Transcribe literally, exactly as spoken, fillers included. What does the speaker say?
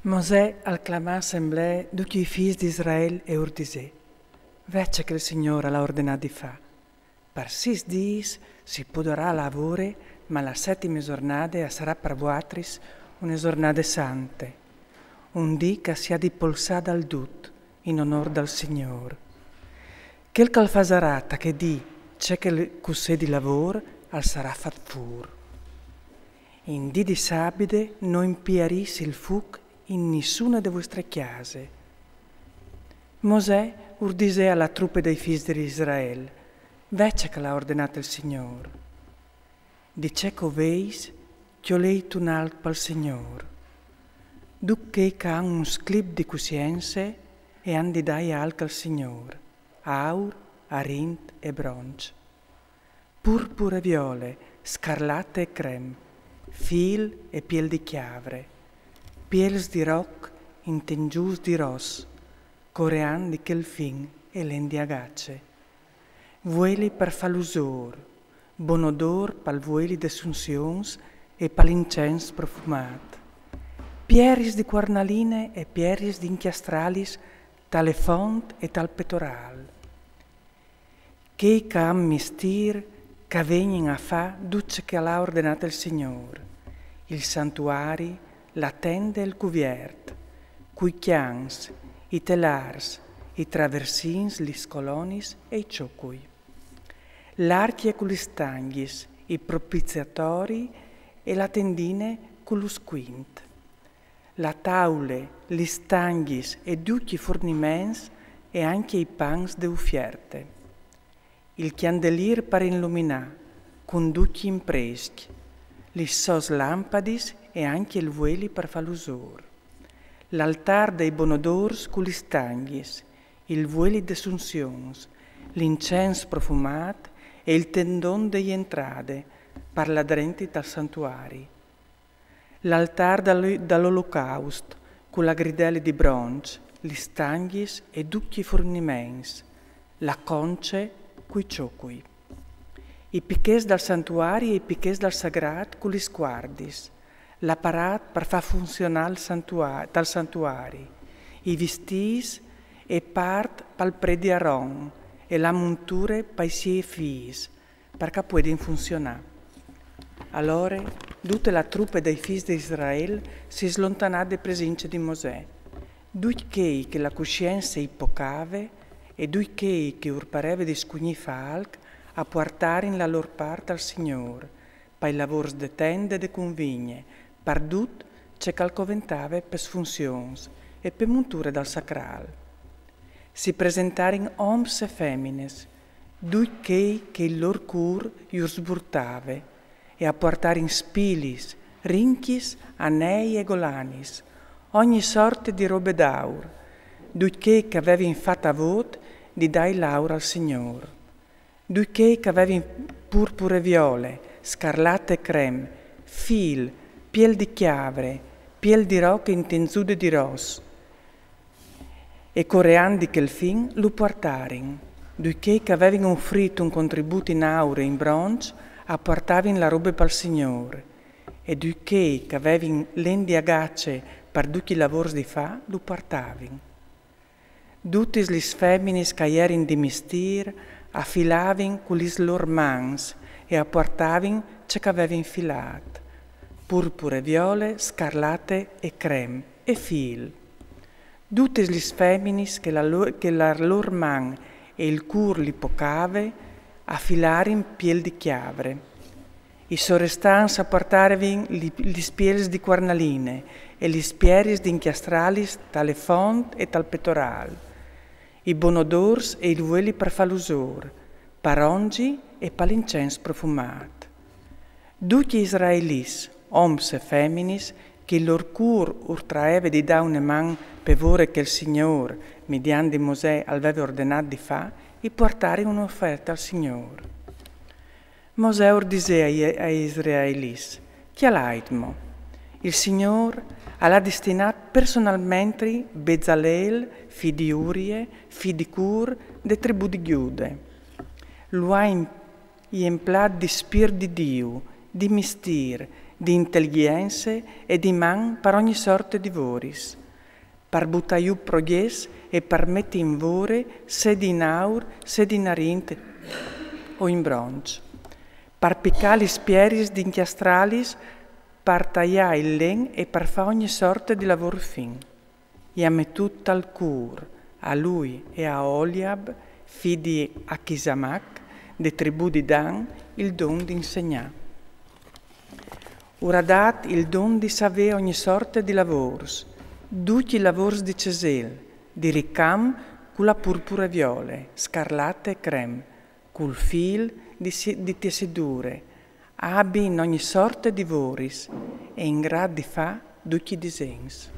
Mosè al clamà assemblée ducj i fîs di Israel e ur disè: Ve ce che il Signôr al à ordenât di fâ. Par sîs dîs si podarà lavôre, ma la setime zornade a sarà par vualtris une zornade sante, un dì che si à di polsâ dal dut in onôr dal Signôr. Chel che al fasarà ta chê dì ce che al cussedi lavôr al sarà fat fûr. In dì di sabide no impiarìs il fûc in nissune de vuestre cjase. Mosè ur disè a la trupe dai fîs di Israel: Ve ce che al à ordenât il Signôr. Di ce che o veis, cjoleit un alc pal Signôr. Ducj chei che a àn un sclip di cussience e àn di dâi alc al Signôr: aur, arint e bronç, purpure e viole, scarlate e crem, fîl e piel di cjavre, piels di roc intenzûts di ros, corean di chel fin e len di agace, vueli par fâ lusôr, bon odôr pal vueli des unzions e pal incens profumât, pieris di cuarnaline e pieris di incjastralis ta le font e tal petorâl. Chei che a àn mistîr, che a vegnin a fâ dut ce che al à ordenât il Signôr: il santuari, la tende e il cuviert, cui cjans, i telârs, i traversins, lis colonis e i çocui, l'arcje cu lis stangjis, i propiziatorii e la tendine cul scuint, la taule, lis stangjis e ducj i furniments e ancje i pans de ufierte, il cjandelîr par iluminâ, cun ducj i imprescj, lis sôs lampadis e ancje il vueli par fâ lusôr, l'altâr dai bon odôrs cu lis stangjis, il vueli des unzions, l'incens profumât e il tendon de jentrade, par lâ drenti tal santuari, l'altâr dal, dal olocaust, cu la gridele di bronç, lis stangjis e ducj i furniments, la conce cui çocui, i pichets dal santuari e i pichets dal sagrât cu lis cuardis, l'aparât par fâ funzionâ il santua-, tal santuari, i vistîts e part pal predi Aron e la monture pai siei fîs, par che a puedin funzionâ. Alore dute la trupe dai fîs di Israel si slontanà de presince di Mosè. Ducj chei che la cussience i pocave e ducj chei che ur pareve di scugnî fâ alc a puartarin la lôr part al Signôr, pai lavôrs de tende e de cunvigne, par dut ce che al coventave pes funzions e pe monture dal sacrâl. Si presentarin oms e femines, ducj chei che il lôr cûr jur sburtave, e a puartarin spilis, rincjis, anei e golanis, ogni sorte di robe d'aur, ducj chei che a vevin fat a vôt di dâi l'aur al Signôr. Ducj chei che a vevin purpure e viole, scarlate e crem, fîl, piel di cjavre, piel di roc intenzude di ros, e corean di chel fin lu puartarin. Ducj chei che a vevin ufrît un contribût in aur e in bronç a puartavin la robe pal Signôr, e ducj chei che a vevin len di agace par ducj i lavôrs di fâ lu puartavin. Dutis lis feminis che a jerin di mistîr a filavin cu lis lôr mans e a puartavin ce che a vevin filât: purpure e viole, scarlate e crem e fîl. Dutis lis feminis che la lô-, che la lôr man e il cûr li pocave a filarin piel di cjavre. I sorestants a puartavin li, lis piels di cuarnaline e lis pieris di incjastralis ta le font e tal petorâl, i bon odôrs e il vueli par fâ lusôr, par ongji e pal incens profumât. Ducj i israelits, oms e feminis, che il lôr cûr ur traeve di dâ une man pe vore che il Signôr, midiant di Mosè, al veve ordenât di fâ, i puartarin une uferte al Signôr. Mosè ur disè ai, ai israelits: Cjalaitmo, il Signôr al à destinât personalmentri Bezalel, fi di Urie, fi di Cûr, de tribù di Gjude. Lu à im-, jemplât di spirt di Diu, di mistîr, di intellighjenze e di man par ogni sorte di voris, par butâ jù progjets e par meti in vore, sedi in aur, sedi in arint o in bronç, par picâ lis pieris, di incjastralis, par taiâ il len e par fâ ogni sorte di lavôr fin. I à metût tal cûr, a lui e a Oliab, fi di Achizamac, de tribù di Dan, il don di insegnâ. Ur à dât il don di savê ogni sorte di lavôrs, ducj i lavôrs di cesel, di ricam cu la purpure viole, scarlate e crem, cul fîl di, si- di tessidure, abi in ogni sorte di voris e in grât di fâ ducj i disens.